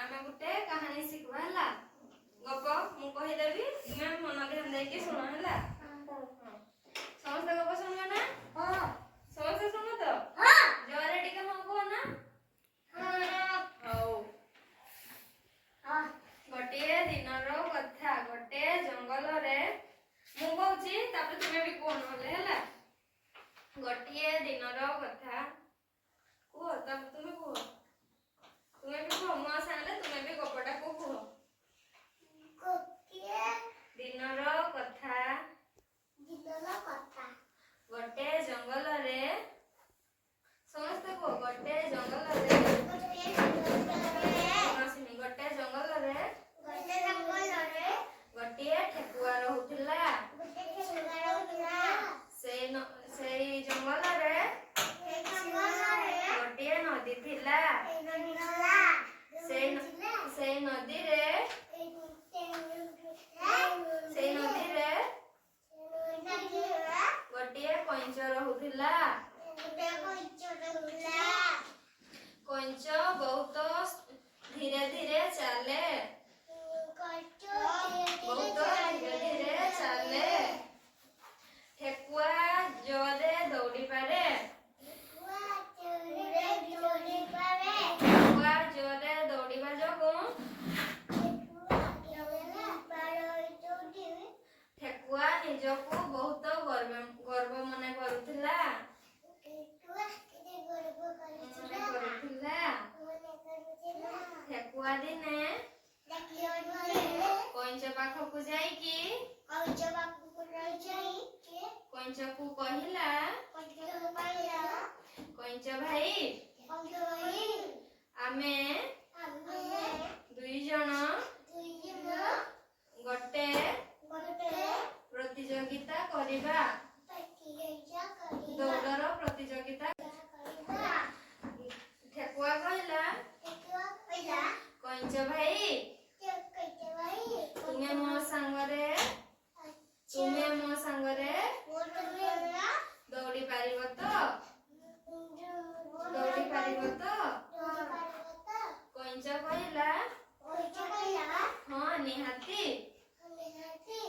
ଆମେ ଗୋଟେ କାହାଣୀ ଶିଖିବା, ହେଲା? ଗପ ମୁଁ କହିଦେବି, ତୁମେ ମନ ଧ୍ୟାନ ଦେଇକି ଶୁଣ, ହେଲା? ହଁ। ସମସ୍ତେ ଗପ ଶୁଣିବ ନା? ସମସ୍ତେ ଶୁଣ ତ? ଜୋରରେ ଟିକେ ହଁ କୁହ ନା। ହଉ। ଗୋଟିଏ ଦିନର କଥା, ଗୋଟେ ଜଙ୍ଗଲରେ, ମୁଁ କହୁଛି, ତାପରେ ତୁମେ ବି କୁହ ନହେଲେ, ହେଲା? ଗୋଟିଏ ଦିନର କଥା, କୁହ, ତାପରେ ତୁମେ କୁହ, ତୁମେ ବି କୁହ ମୋ ସାଙ୍ଗରେ, ତୁମେ ବି ଗପଟାକୁ କୁହ। ଗୋଟିଏ ଦିନର କଥା, ଦିନର କଥା, ଗୋଟେ ଜଙ୍ଗଲରେ, ସମସ୍ତେ କୁହ, ଗୋଟେ ଜଙ୍ଗଲରେ, ଗୋଟିଏ ଜଙ୍ଗଲରେ, ଆସିନି, ଗୋଟେ ଜଙ୍ଗଲରେ ଗୋଟେ ଜଙ୍ଗଲରେ ଗୋଟିଏ ଠେକୁଆ ରହୁଥିଲା। ଗୋଟେ ଠେକୁଆ ରହୁଥିଲା। ସେଇ ଜଙ୍ଗଲରେ ସେ ଜଙ୍ଗଲରେ ଗୋଟିଏ ନଦୀ ଥିଲା। ଥିଲା। ସେଇ ନଦୀରେ ସେଇ ନଦୀରେ ଗୋଟିଏ କଇଁଚ ରହୁଥିଲା। ଗୋଟେ କଇଁଚ ରହୁଥିଲା। କଇଁଚ ବହୁତ ଧୀରେ ଧୀରେ ଚାଲେ। କଇଁଚ ଧୀରେ ବହୁତ ଧୀରେ ଧୀରେ ଧୀରେ ଚାଲେ। ଠେକୁଆ ଜୋରରେ ଦୌଡ଼ି ପାରେ। ଜୋରେ ଦୌଡ଼ି ପାରେ। ଠେକୁଆ ଜୋରରେ ଦୌଡ଼ିବା ଯୋଗୁଁ ଠେକୁଆ ନିଜକୁ ବହୁତ ଗର୍ବ ମନେ କରୁଥିଲା, ମନେ କରୁଥିଲା। ଠେକୁଆ ଦିନେ କଇଁଚ ପାଖକୁ ଯାଇକି କଇଁଚକୁ କହିଲା, "କଇଁଚ ଭାଇ, ଆମେ 2 ଜଣ ଗୋଟେ ପ୍ରତିଯୋଗିତା କରିବା, ଦୌଡ଼ର ପ୍ରତିଯୋଗିତା।" ଠେକୁଆ କହିଲା, "କଇଁଚ ଭାଇ, ତୁମେ ମୋ ସାଙ୍ଗରେ ଦୌଡ଼ି ପାରିବ ତ? ଦୌଡ଼ି ପାରିବ ତ?" କଇଁଚ କହିଲା, "ହଁ, ନିହାତି,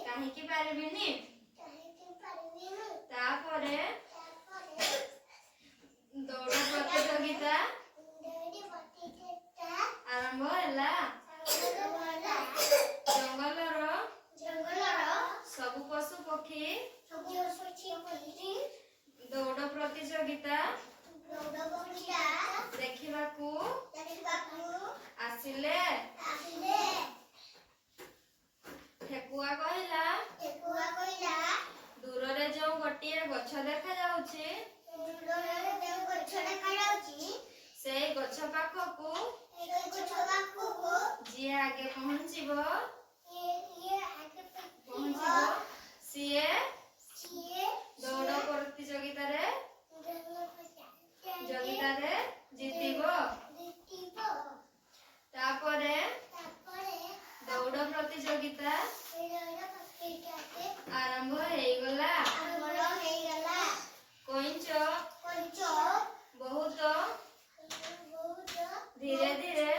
କାହିଁକି ପାରିବିନି?" ତାପରେ ଦୌଡ଼ ପ୍ରତିଯୋଗିତା ଆରମ୍ଭ ହେଲା। ଜଙ୍ଗଲର ସବୁ ପଶୁ ପକ୍ଷୀ ଦୌଡ଼ ପ୍ରତିଯୋଗିତା ଦେଖିବାକୁ ଆସିଲେ। ଠେକୁଆ କହିଲା, "ଦୂରରେ ଯେଉଁ ଗୋଟିଏ ଗଛ ଦେଖାଯାଉଛି, ସେଇ ଗଛ ପାଖକୁ ଯିଏ ଆଗେ ପହଞ୍ଚିବ ପହଞ୍ଚିବ ସିଏ ଦୌଡ଼ ପ୍ରତିଯୋଗିତାରେ ଜିତିବ।" ତାପରେ ଦୌଡ଼ ପ୍ରତିଯୋଗିତା ଆରମ୍ଭ ହେଇଗଲା। କଇଁଚ ବହୁତ ଧୀରେ ଧୀରେ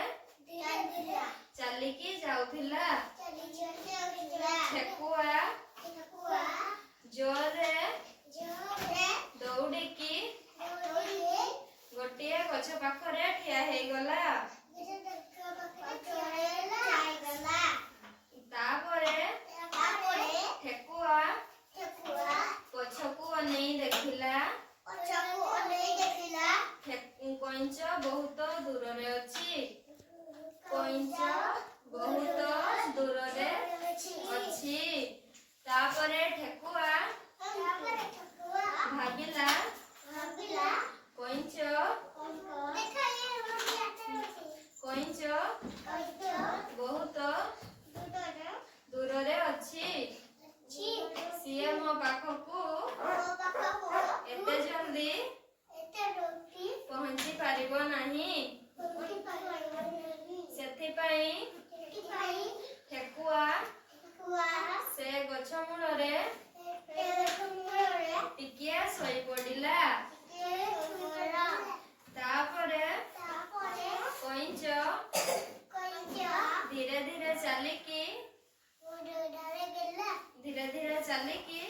ଚାଲିକି ଯାଉଥିଲା। ଠେକୁଆ ଜୋରରେ ଦୌଡ଼ିକି ଗୋଟିଏ ଗଛ ପାଖରେ ଠିଆ ହେଇଗଲା। ତାପରେ ଠେକୁଆ ପଛକୁ ଅନେଇ ଦେଖିଲା, କଇଁଚ ବହୁତ ଦୂରରେ ଅଛି, କଇଁଚ ବହୁତ ଦୂରରେ ଅଛି। ତାପରେ ଠେକୁଆ ଭାବିଲା, କଇଁଚ ବହୁତ ଦୂରରେ ଅଛି, ସିଏ ମୋ ପାଖକୁ ଏତେ ଜଲ୍ଦି ପହଞ୍ଚି ପାରିବ ନାହିଁ। ସେଥିପାଇଁ ଠେକୁଆ ସେ ଗଛ ମୂଳରେ ଟିକିଏ ଶୋଇପଡ଼ିଲା। ତାପରେ କଇଁଚ ଚାଲିକି, ଧୀରେ ଧୀରେ ଚାଲିକି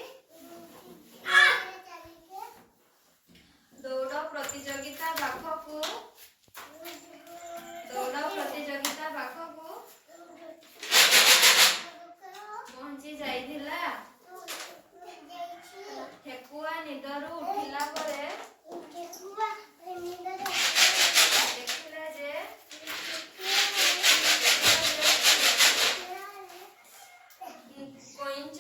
ଦୌଡ଼ ପ୍ରତିଯୋଗିତା ପାଖକୁ, ଦୌଡ଼ ପ୍ରତିଯୋଗିତା ପାଖକୁ ପହଞ୍ଚି ଯାଇଥିଲା। ଠେକୁଆ ନିଦରୁ ଉଠିଲା ପରେ ଦେଖିଲା ଯେ, ଦେଖିଲା ଯେ କଇଁଚ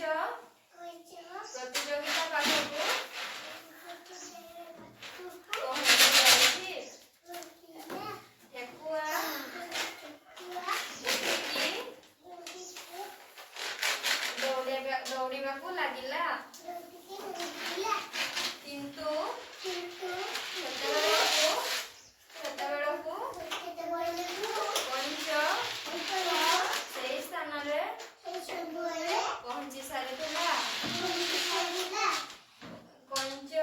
ପ୍ରତିଯୋଗିତା ପାଖକୁ ପହଞ୍ଚି ଯାଇଛି। ଠେକୁଆ ଉଠିକି ଦୌଡ଼ିବାକୁ ଲାଗିଲା। କିନ୍ତୁ ସେତେବେଳକୁ କଇଁଚ ସେଇ ସ୍ଥାନରେ ପହଞ୍ଚି ସାରିଥିଲା। କଇଁଚ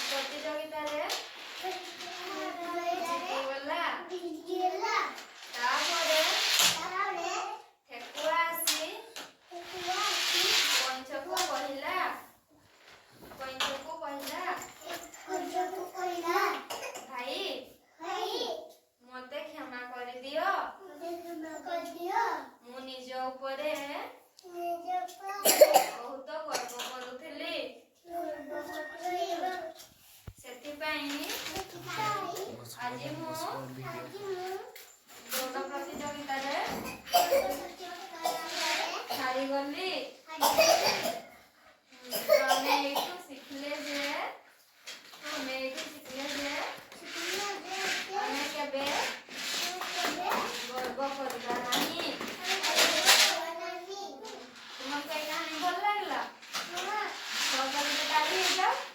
ପ୍ରତିଯୋଗିତାରେ ଜିତିଗଲା। ତାପରେ ଠେକୁଆ ଆସି କଇଁଚକୁ କହିଲା, କଇଁଚକୁ କହିଲା, "ଭାଇ, ମତେ କ୍ଷମା କରିଦିଅ। ମୁଁ ନିଜ ଉପରେ ବହୁତ ଗର୍ବ କରୁଥିଲି। ସେଥିପାଇଁ ଆଜି ମୁଁ ଦୌଡ଼ ପ୍ରତିଯୋଗିତାରେ ହାରିଗଲି।" ତ ଆମେ ଏଇଠୁ ଶିଖିଲେ ଯେ ଆମେ କେବେ ଗର୍ବ କରିବା ନାହିଁ। ତୁମକୁ ଏଇ କାହାଣୀ ଭଲ ଲାଗିଲା? ତ ଗୋଟେ ତାଳି ହେଇଯାଉ।